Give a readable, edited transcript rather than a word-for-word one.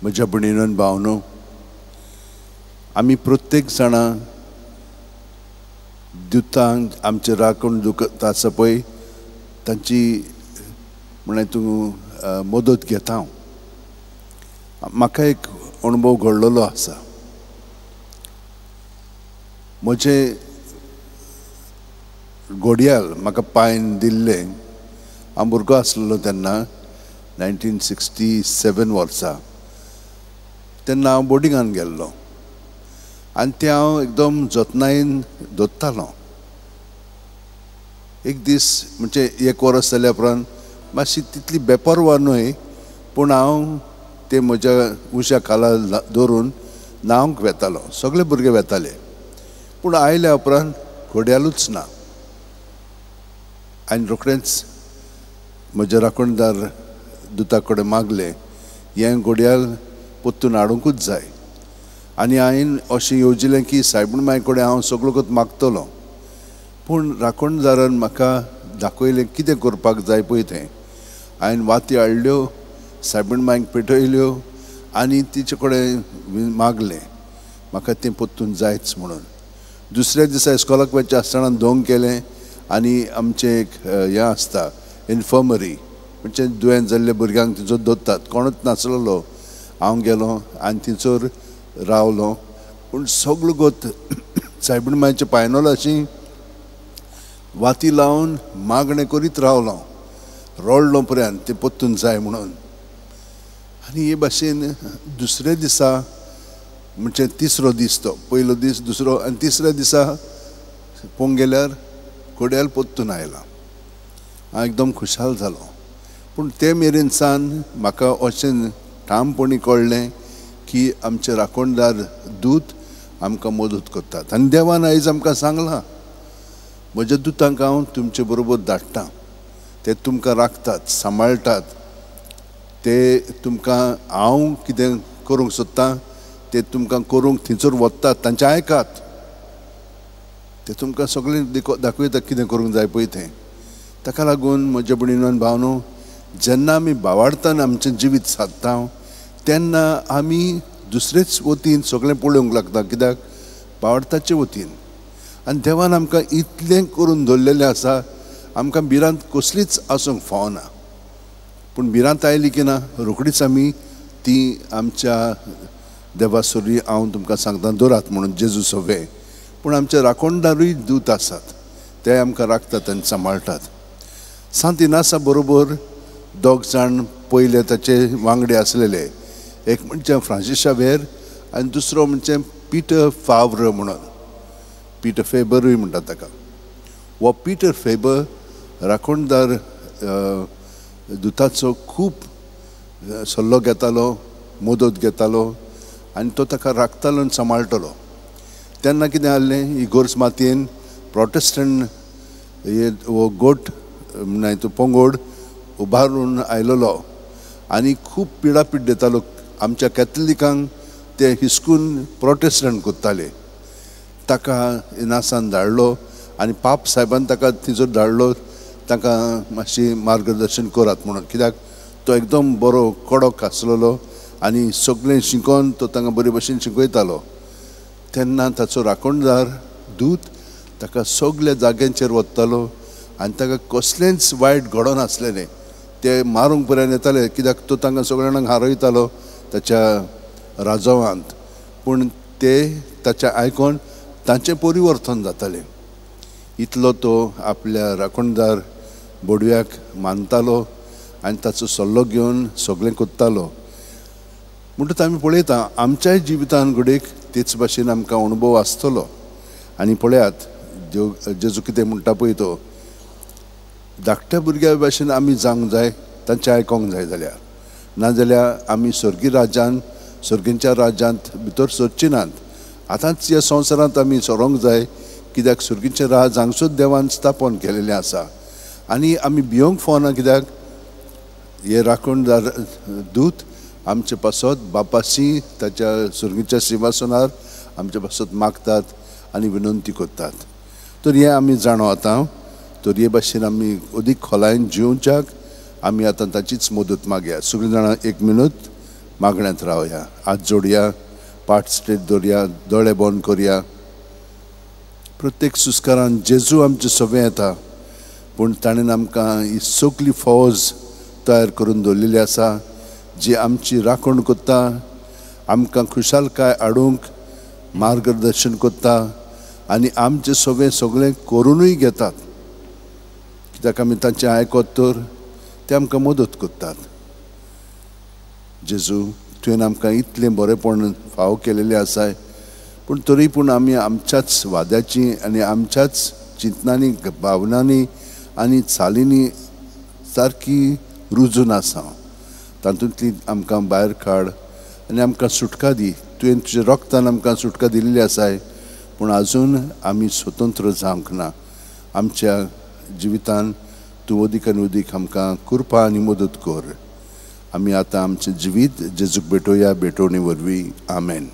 म्हज्या भयणीन भावनो, आमी प्रत्येक जाणां दुतांक आमचे राखण दुखता आसा पळय तांची म्हळ्यार तूं मदत घेता. म्हाका एक अणभव घडलेलो आसा. म्हजें घडयाळ म्हाका पांयन दिल्लें, हांव भुरगो आसलेलो तेन्ना 1967 वर्सा, तेन्ना हांव बोर्डिंगान गेल्लो आनी तें हांव एकदम जतनायेन दवरतालो. एक दीस म्हणजे एक वर्स जाल्या उपरांत मातशी तितली बेपर्वा न्हय, पूण हांव तें म्हज्या उश्या खाला दवरून न्हावंक वेतालो. सगळे भुरगे वेताले, पूण आयल्या उपरांत घडयाळूच ना. आनी रोखडेंच म्हज्या राखणदार दुता कडेन मागलें, हें घडयाळ परतून हाडुंकूच जाय. आनी हांवें अशें येवजिलें की सायबीण माय कडेन हांव सगळो कोत मागतलो, पूण राखणदारान म्हाका दाखयलें कितें करपाक जाय पळय तें. हांवें वाती हाडल्यो, सायबीण मायक पेटयल्यो आनी तिचे कडेन मागलें म्हाका तें परतून जायच म्हणून. दुसऱ्या दिसा इस्कॉलाक वचचें आसतना दोंग केलें आनी आमचें एक हें आसता इन्फर्मरी, म्हणजे दुयेंत जाल्ल्या भुरग्यांक थंयसर दवरतात. कोणूच नासलेलो, हांव गेलो आनी थंयसर रावलो. पूण सगळो गोत सायबीण मायच्या पायनोलाची वाती लावन मागणें करीत रावलो, रडलो पर्यंत तें परतून जाय म्हणून. आनी हे भाशेन दुसऱ्या दिसा म्हणजे तिसरो दीस, तो पयलो दीस, दुसरो आनी तिसऱ्या दिसा पळोवंक गेल्यार घडयाळ परतून आयला. हांव एकदम खुशाल जालो. पूण ते मेरेन सान म्हाका अशें ठामपणी कळ्ळें की आमचे राखणदार दूत आमकां मदत करतात. आनी देवान आयज आमकां सांगलां, म्हज्या दुतांक हांव तुमचे बरोबर धाडटा, ते तुमकां राखतात, सांबाळटात, ते तुमकां हांव कितें करूंक सोदतां ते तुमकां करूंक थंयसर वतात, तांचें आयकात, ते तुमकां सगळें दाखयता कितें करूंक जाय पळय तें. ताका लागून म्हज्या भयणीन भावनो, जेन्ना आमी भावार्थान आमचें जिवीत सादता तेन्ना आमी दुसरेच वतीन सगळें पळोवंक लागता, कित्याक भावार्थाचे वतीन. आनी देवान आमकां इतलें करून दवरलेलें आसा, आमकां भिरांत कसलीच आसूंक फावना. पूण भिरांत आयली की ना रोखडीच आमी ती आमच्या देवा सरी हांव तुमकां सांगता दवरात म्हणून जेजू सवे. पूण आमचे राखणदारूय दूत आसात, ते आमकां राखतात आनी सांबाळटात. सांत इनासा बरोबर दोग जाण पयले ताचे वांगडी आसलेले, एक म्हणजे फ्रांसीस शावेर आनी दुसरो म्हणजे पीटर फाव्र म्हणून, पीटर फेबरूय म्हणटात ताका. हो पीटर फेबर राखणदार दुताचो खूब सल्लो घेतालो, मदत घेतालो आनी तो ताका राखतालो आनी सांबाळटालो. तेन्ना कितें जालें, इगोर्स मातयेन प्रोटेस्टंट हे हो गोट नाय तो पंगोड उबारून आयलेलो आनी खूब पिडापीड दितालो आमच्या कॅथलिकांक. ते हिसकून प्रोटेस्टंट करताले. ताका इनासान धाडलो आनी पाप साहेबान ताका थंयसर धाडलो, ताका मातशी मार्गदर्शन करात म्हणून, कित्याक तो एकदम बरो कडक आसलेलो आनी सगळें शिकोवन तो तांकां बरे भशेन शिकयतालो. तेन्ना ताचो राखणदार दूत ताका सगल्या जाग्यांचेर वतालो आनी ताका कसलेंच वायट घडोनासलेलें. ते मारूंक पर्यंत येताले, कित्याक तो तांकां सगळ्या जाणांक हारयतालो ताच्या राजवांत. पूण ते ताचें आयकोन तांचें परिवर्तन जातालें. इतलो तो आपल्या राखणदार बोडव्याक मानतालो आनी ताचो सल्लो घेवन सगळें करतालो. म्हणटकच आमी पळयता आमच्याय जिवितान घडयेक तेच भाशेन आमकां अणभव आसतलो. आनी पळयात देव जेजू कितें म्हणटा पळय तो, धाकट्या भुरग्या भाशेन आमी जावंक जाय, तांचें आयकोंक जाय जाल्यार, नाजाल्यार आमी स्वर्गीय राज्यांत, स्वर्गीच्या राज्यांत भितर सरची नात. आतांच ह्या संवसारांत आमी सरोंक जाय, कित्याक स्वर्गीचें राज हांगसूच देवान स्थापन केलेलें आसा. आनी आमी भियोंक फावना, कित्याक हे राखणदार दूत आमचे पासत बापाशी ताच्या स्वर्गीच्या सिंहासनार आमचे पासत मागतात आनी विनंती करतात. तर हें आमी जाणो आतां. तर हे भाशेन आमी अदीक खोलायेन जिवच्याक आमी आतां ताचीच मदत मागया. सगळीं जाणां एक मिनट मागण्यांत रावया, हात जोडया, पाट स्ट्रेट दवरया, दोळे बंद करया. प्रत्येक सुस्कारान जेजू आमचे सवें येता, पूण ताणें आमकां ही सगली फौज तयार करून दवरलेली आसा जी आमची राखण करता, आमकां खुशालकाय हाडूंक मार्गदर्शन करता आनी आमचें सगळें सगळें करुनूय घेतात. कित्याक आमी तांचें आयकत तर ते आमकां मदत करतात. जेजू, तुवें आमकां इतलें बरेंपण फावो केलेलें आसाय, पूण तरी पूण आमी आमच्याच वाद्याची आनी आमच्याच चिंतनांनी, भावनांनी आनी चालींनी सारकी रुजून आसा. तातूंतली आमकां भायर काड आनी आमकां सुटका दी. तुवें तुज्या रोगतान आमकां सुटका दिल्ली आसाय, पूण आजून आमी स्वतंत्र जावंक ना. आमच्या जिवितान तूं अदीक आनी अदीक आमकां कृपा आनी मदत कर. आमी आतां आमचें जिवीत जेजूक भेटोवया भेटवणी वरवीं. आमेन.